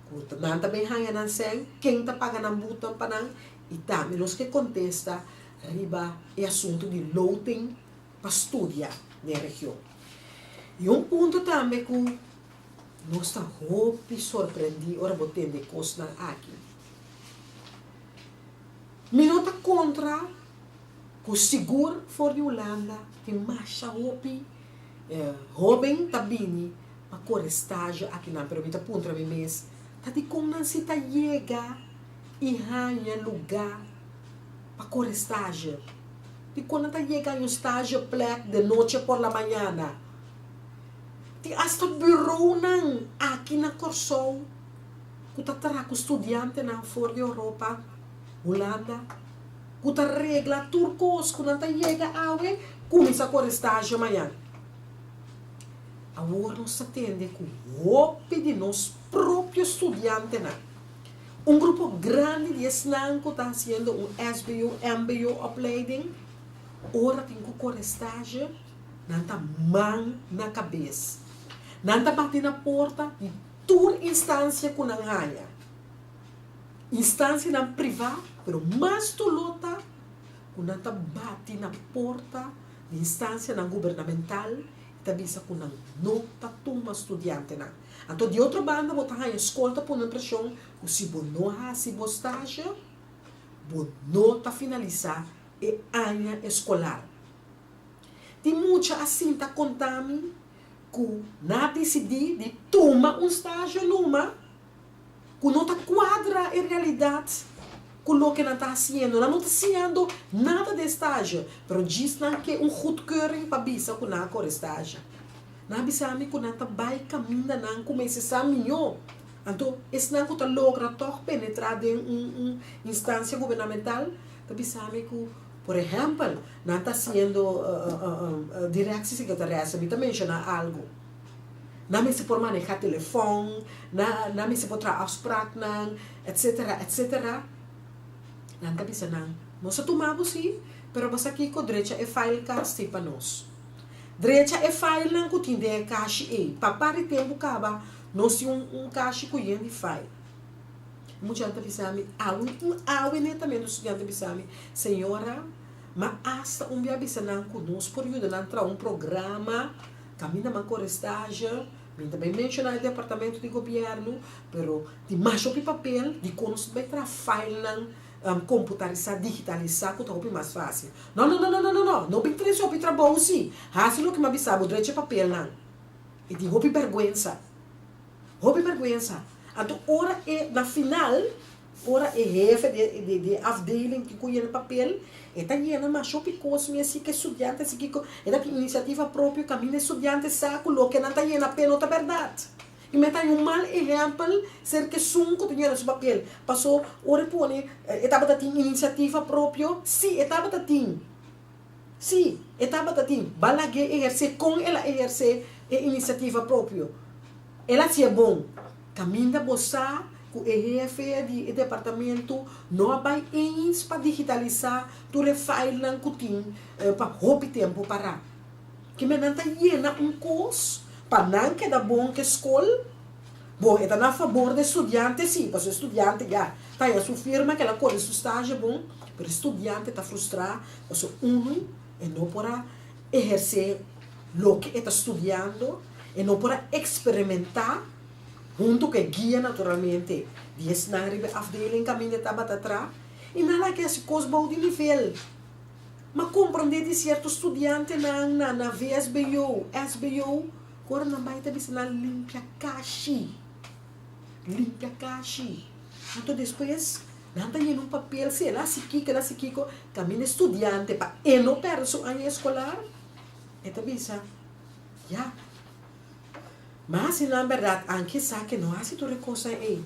ku nan ta bin haña nan sèn, ken ta paga nan butnan pa nan i tambe nos ke kontesta. riba e asuntu di loting pa studia den region. I un punto tambe ku nos ta hopi sorprendí ora bo tende e kosnan aki. Mi no ta kontra ku sigur for di Hulanda tin masha hopi hóben ta bini pa kore stage akinan, pero mi ta puntra mi mes, ta dikon nan si ta yega i haña lugá pa kore stage? Dikon nan ta yega haña un stage plek de noche por la mañana? Tin asta bureaunan aki na Kòrsou ku ta traha ku studiantenan for di Europa, Hulanda, ku ta regla tur kos ku nan ta yega awe kuminsá kore stage mañan. Awor nos ta tende ku hopi di nos propio studiantenan, un grupo grandi di esnan ku ta hasiendo un SBO, mbo opleiding, ora tin ku kore stage, nan ta man na kabes. Nan ta bati na porta di tur instansia ku nan haña. Instansianan privá, pero mas doló ta ku nan ta bati na porta di instansianan gubernamental i ta bisa ku nan no ta tuma studiantenan. Anto di otro banda bo ta haña skol ta pone preshon ku si bo no hasi bo stasje, bo no ta finalisá e aña eskolar. Tin mucha a sinta konta mi ku nan a disidí di tuma un stasje luma ku no ta kuadra e realidat ku loke nan ta hasiendo. Nan no ta siñando nada den stage, pero djis nan ke un goedkeuring pa bisa ku nan a kore stage. Nan a bisa mi ku nan ta bai kaminda nan ku mester sa mihó. Anto esnan ku ta logra tòg penetrá den un un instansia gubernamental ta bisa mi ku, por ehèmpel, nan ta hasiendo directiesekretaris, mi ta menshoná algu. Nan mester por maneha telefòn, nan mester por traha afspraknan, etsetera, etsetera. Nan ta bisa nan, Nos a tuma bo sí, pero bo sa kiko? Drecha e file kasti pa nos. Drecha e filenan ku tin den e kashi ei. Pa par di tempu kaba, nos tin un kashi ku yen di file. E muchanan ta bisa mi, Awe, un awe netamente un studiante bisa mi, Señora, m'a asta un bia bisa nan ku nos por yuda nan traha un programa Kaminda man kore stage, mi ta bai menshoná e departamento di gobièrnu, pero tin mas hopi papel di kon nos ta bai traha filenan komputarisá, digitalisá ku ta hopi mas fásil. No, no, no, no, no, no, no, no bin trese hopi trabou sí, hasi loke mi a bisa bo, drecha e papelnan. E tin hopi bèrgwensa, hopi bèrgwensa. Anto ora e na final Ora e hefe di di e afdeling tin ku yena papel, e ta yena masha hopi kos mi a si ku e studiante a si kiko, e ta tin inisiativa propio kaminda e studiante sa ku loke nan ta yena p'e no ta bèrdat. I mi a ta un mal ehèmpel serka esun ku ta yena su papel, paso ora e pone e tabata tin inisiativa propio, si e tabata tin, si e tabata tin, ba lag'é ehersé kon el a ehersé e inisiativa propio, el a hasié bon. Kaminda bo sa ku e hefe di e departamento no a bai eens pa digitalisá tur e failnan ku tin pa hopi tempu pará. Kimen nan ta yena un kos pa nan keda bon ku e skol? Bon, e ta na fabor di e studiante sí, pasobra e studiante ya ta haña su firma ku el a kore su stage bon, pero e studiante ta frustrá pasobra unu e no por a ehersé loke e ta studiando, e no por a eksperimentá. Huntu ku e guia naturalmente di esnan riba e afdeling kaminda e tabata tra, i nan a ke hasi kos bou di nivel. M'a komprondé di sierto studiantenan na na vsbo, sbo, ku ora nan bai ta bisa nan limpia kashi, limpia kashi. Anto despues nan ta yena un papel, si el a hasi kiko, el a hasi kiko, kaminda e studiante pa e no pèrdè su aña eskolar, e ta bisa, ya. Ma si nan bèrdat anke sa ke no hasi tur e kosnan ei,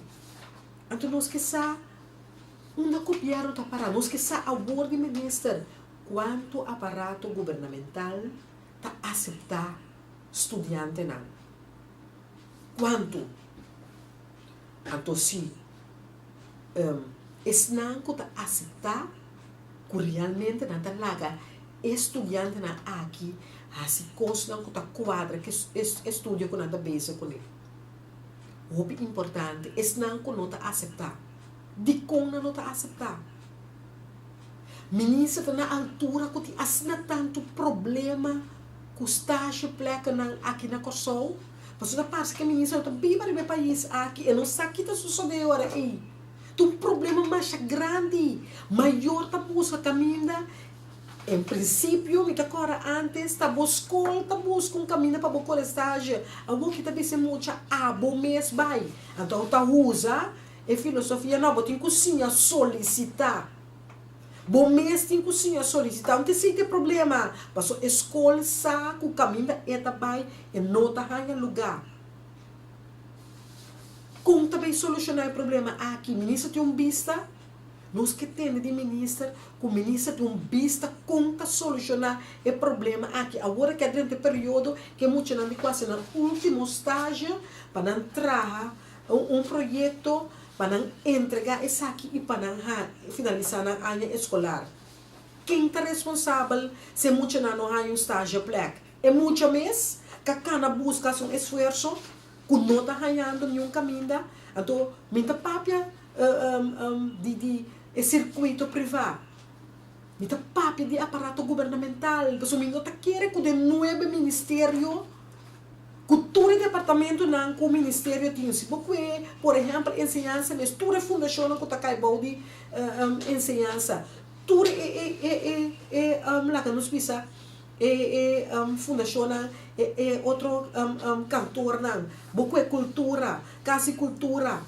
anto nos ke sa unda gobièrnu ta pará. Nos ke sa awor di minister kuantu aparato gubernamental ta aseptá studiantenan. Kuantu? Anto si esnan ku ta aseptá ku realmente nan ta laga e studiantenan aki hasi kosnan ku ta kuadra ku e estudio ku nan ta bezig kuné. Hopi importante, esnan ku no ta aseptá, dikon nan no ta aseptá? Minister ta na altura ku tin asina tantu problema ku stazjepleknan aki na Kòrsou? Pasobra ta parse ku e minister no ta biba riba e pais aki, e no sa ki ta sosodé e ora ei. Ta un problema masha grandi. Mayor ta buska kaminda. En prinsipio mi ta kòrda ántes ta bo skol ta buska un kaminda pa bo kore stazje. Awor ki ta bisa e mucha abo mes bai. Anto ta usa e filosofia no, bo tin ku siña solisitá. Bo mes tin ku siña solisitá. Un ta esei ta e problema. Pasobra e skol sa ku kaminda e ta bai e no ta haña lugá. Kon ta bay solushoná e problema aki? Minister tin un bista? Nos ke tende di minister ku minister tin un bista kon ta solushoná e problema aki. Awor ke a drenta e periodo ke muchanan di kuasi nan ultimo stage pa nan traha un proyekto pa nan entregá esaki i pa nan finalisá nan aña eskolar. Ken ta responsabel si e muchanan no haña un stageplek? E mucha mes ka kana buska hasi un esfuerso ku no ta hañando niun kaminda. Anto mi ta papia di di e sirkuito privá. Mi ta papia di aparato gubernamental pasobra mi no ta kere ku den nuebe ministerio ku tur e departamentonan ku ministerio tin. Si bo kue por ehèmpel enseñansa mes tur e fundashonnan ku ta kai bou di enseñansa tur e e e e laga nos bisa E e fundashonnan, e e otro kantornan, bo ku e kultura, Kas di Kultura,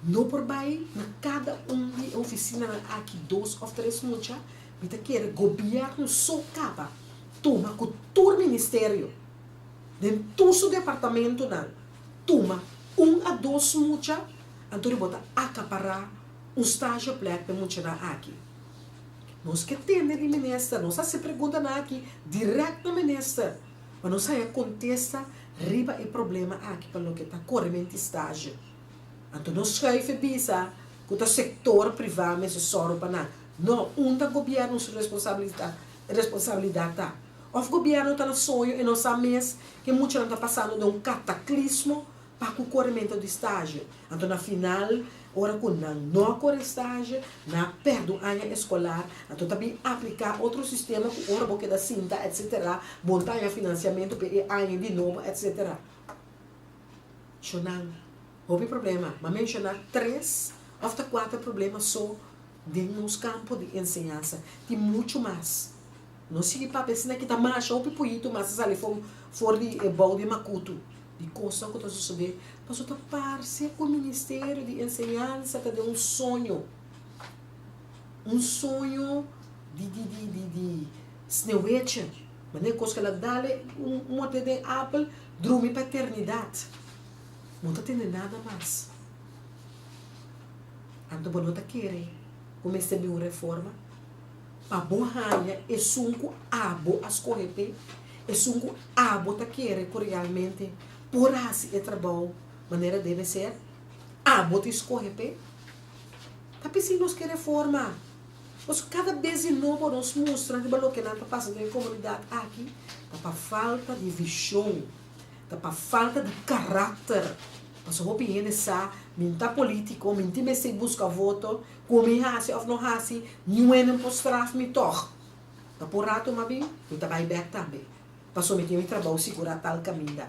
no por bai na kada un di e ofisinanan aki dos òf tres mucha, mi ta kere gobièrnu so kaba tuma ku tur ministerio den tur su departamentonan tuma un a dos mucha anto riba bo ta akapará un stageplek pa e muchanan aki. Nos ke tende di minister, nos hasi preguntanan aki direct na minister pa nos haya kontesta riba e problema aki pa loke ta koremente stage. Anto no schuif e bisa ku ta sektor priva mester sòru pa nan. No, unda gobièrnu su responsabilidat ta? Òf gobièrnu ta na soño i no sa mes ke muchanan ta pasando den un kataklismo pa ku korementu di stage. Anto na final, ora ku nan no a kore stage, nan a pèrdè un aña eskolar, anto ta bin apliká otro sistema ku ora bo keda sinta etsetera, bo no ta haña finansiamentu pa e aña di nobo etsetera. Shonnan, hopi problema. M'a menshoná tres òf ta kuater problema so den nos kampo di enseñansa. Tin muchu mas. No sigui papia asina ki ta masha hopi puyito mas ta sali for di e bou di makutu. Di kosnan ku ta sosodé, pasobra ta parse ku Ministerio di Enseñansa ta den un soño, un soño di di di di di sneeuwwitje, manera kos ku el a dal e un morde den apel, drumi pa eternidat. No ta tende nada mas. Anto bo no ta kere ku mester bin un reforma pa bo haña esun ku abo a skohe p'e? Esun ku abo ta kere ku realmente por hasi e trabou manera debe ser, abo ta skohe p'e. Ta p'esei nos ke reforma. Pasobra kada bes di nobo nos mustra riba loke nan ta pasa den e komunidat aki, ta pa falta di vishon, ta pa falta di karakter. Pasobra hopi hende sa, mi no ta politiko, mi no tin mester buska voto, ku mi hasi òf no hasi, niun hende no por straf mi tòg. Ta por rato m'a bin, mi ta bai bek tambe. Paso mi tin mi trabou sigurá tal kaminda.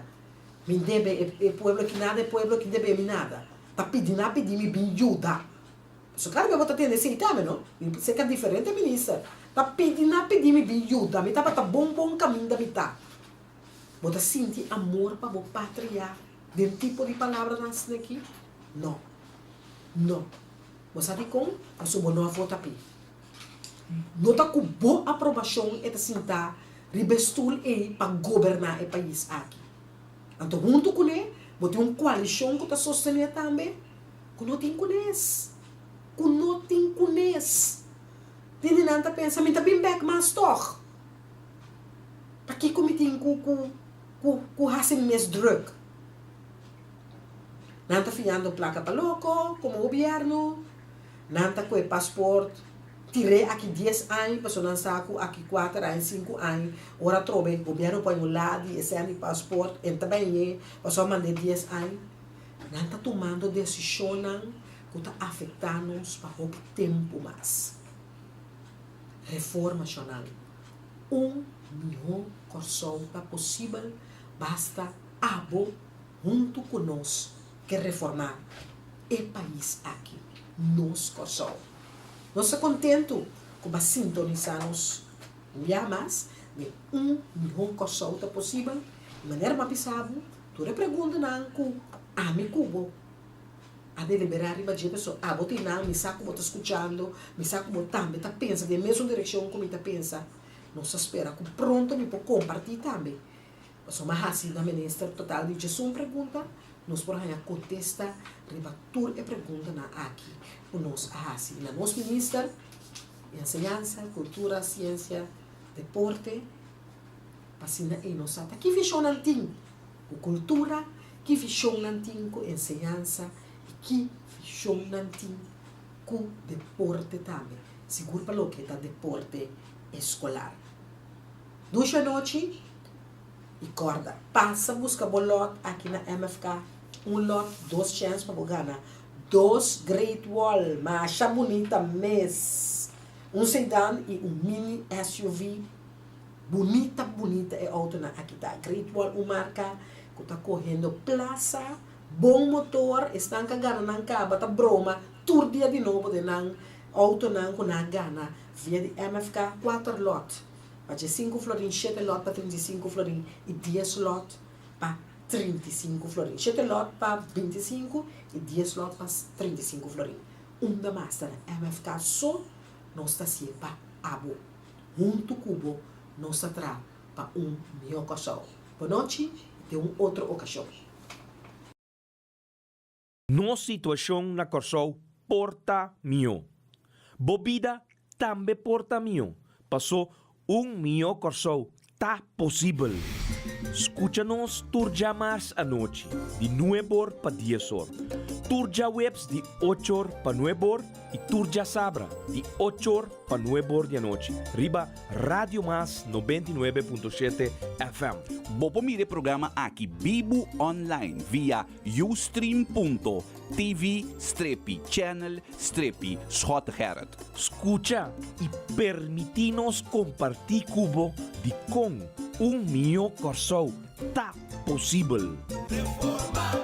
Mi debe e e pueblo aki nada, e pueblo aki debe mi nada. Ta pidi nan a pidi mi bin yuda. Paso kada bes bo ta tende esei tambe no. Mi serka diferente minister. Ta pidi nan a pidi mi bin yuda. Mi tabata bon bon kaminda mi ta. Bo ta sinti amor pa bo patria den tipo di palabranan asina aki? No. No. Bo sa dikon? Paso bo no a vota p'e. No ta ku bo aprobashon e ta sintá riba e stul ei pa goberná e pais aki. Anto huntu kuné bo tin un koalishon ku ta sostené tambe ku no tin kunes. Ku no tin kunes. Tin di nan ta pensa mi ta bin bèk mas tòg. Pakiko mi tin ku ku ku ku hasi mi mes drùk? Nan ta fiando plaka pa loko komo gobièrnu. Nan ta koe pasport tir'é aki dies aña pasobra nan sa ku aki kuater aña sinku aña ora atrobe gobièrnu poi un la di esei di pasport en ta baiñ'é pasobra mand'é dies aña. Nan ta tumando desishonnan ku ta afektá nos pa hopi tempu mas. Reforma Shonal. Un mihó Kòrsou ta posibel basta abo huntu ku nos ke reformá e pais aki, nos Kòrsou. Nos ta kontentu ku bo a sintonisá nos un bia mas den Un mihó Kòrsou ta posibel. I manera mi a bisa bo, tur e preguntanan ku ami ku bo a deliberá riba dje, pasobra abo tin nan, mi sa ku bo ta skuchando, mi sa ku bo tambe ta pensa den e mesun direkshon ku mi ta pensa. Nos ta spera ku pronto mi por kompartí tambe. Pasobra mi a hasi na minister total di djesun pregunta, nos por haña kontesta riba tur e preguntanan aki ku nos a hasi na nos minister di enseñansa, kultura, siensia, deporte, pa asina ei nos sa ta ki vishon nan tin ku kultura, ki vishon nan tin ku enseñansa i ki vishon nan tin ku deporte tambe, sigur pa loke ta deporte eskolar. Dushi anochi i kòrda, pasa buska bo lòt aki na MFK, un lòt, dos chèns pa bo gana dos Great Wall masha bunita mes, un sedan i un mini SUV. Bunita bunita e autonan aki ta. Great Wall un marca cu ta cohendo plaza, bon motor, esnan ca gana nan caba ta broma tur dia di nobo den nan autonan cu nan a gana via di MFK, cuater lot pa diescinco florin, shete lot pa 35 florin y dies lot pa 35 florin. Shete lot pa 25 y dies lot pa 35 florin. Unda mas ta na MFK so nos ta hacié pa abo. Huntu ku bo nos ta traha pa un mihó Kòrsou. Bonochi i den un otro okashon. Nos situashon na Kòrsou por ta mihó. Bo bida tambe por ta mihó, pasó un mihó Kòrsou ta posibel. Skucha nos tur djamars anochi di nueb'or pa dies'or, tur djaweps di och'or pa nueb'or i tur djasabra di och'or pa nueb'or di anochi riba Radio Mas 99.7 FM. Bo por mira e programa aki bibu online via ustream.tv strepi channel strepi Schottegerrit. Skucha i permití nos kompartí ku bo dikon un mihó Kòrsou ta posibel. Reforma.